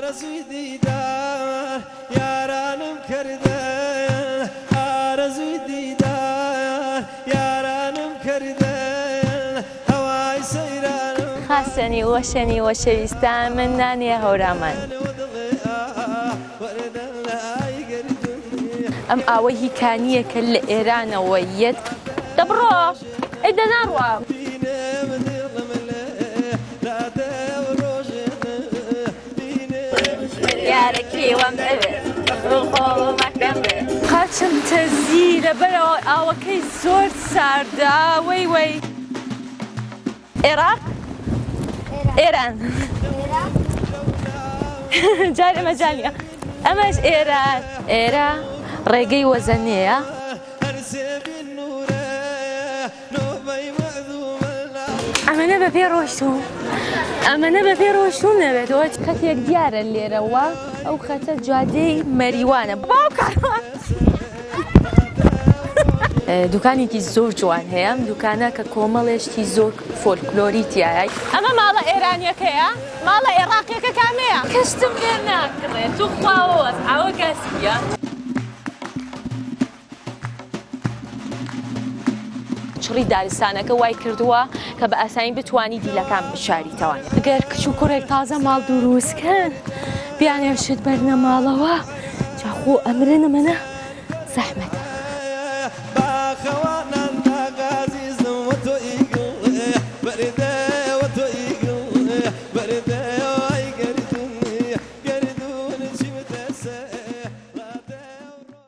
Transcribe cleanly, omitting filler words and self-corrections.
ئارەزووی دیدار یارانم کردە ئارەزووی دیدار یارانم کردە هەوای سەیرانم خاسەنی وەشەنی وەشەویستان من نانێ هەورامان. ئەم ئاوە هی کانییە کە لە ئێرانەوە یەت. دە بڕۆ ئەی دە ناڕوا. قاچم تەزی لەبەرئەوە ئاوەکەی زۆر ساردە وەی وەی. عێراق ئێران جارێ مەجال نیە ئەمەش ئێران ئێرە ڕێگەی وەزەنێیە. ئەمەنە بە پێ ڕۆشتوم ئەمەنە بە پێ ڕۆشتوم نەبێتەوە خەتێک دیارە لێرەوە ئەو خەتە جادەی مەریوانە باوکە دوکانێکی زۆر جوان هەیە ئەم دوکانە کە کۆمەڵێ شتی زۆر فۆلکلۆری تایە. ئەمە ماڵە ئێرانیەکەیە؟ ماڵە ئێڕاقیەکە کامەیە؟ کەشتم لێ ناکڕێ توخوا وەزعەوە گاسکیە. چڕی دارستانەکە وای کردووە کە بە ئاسانی بتوانی دیلەکان بشاریتەوە. گەر کچ و کوڕێک تازە ماڵ دروست کەن بیانەوێ شت بەرنە ماڵەوە جا خۆ ئەمرن ئەمەنە زەحمەتە.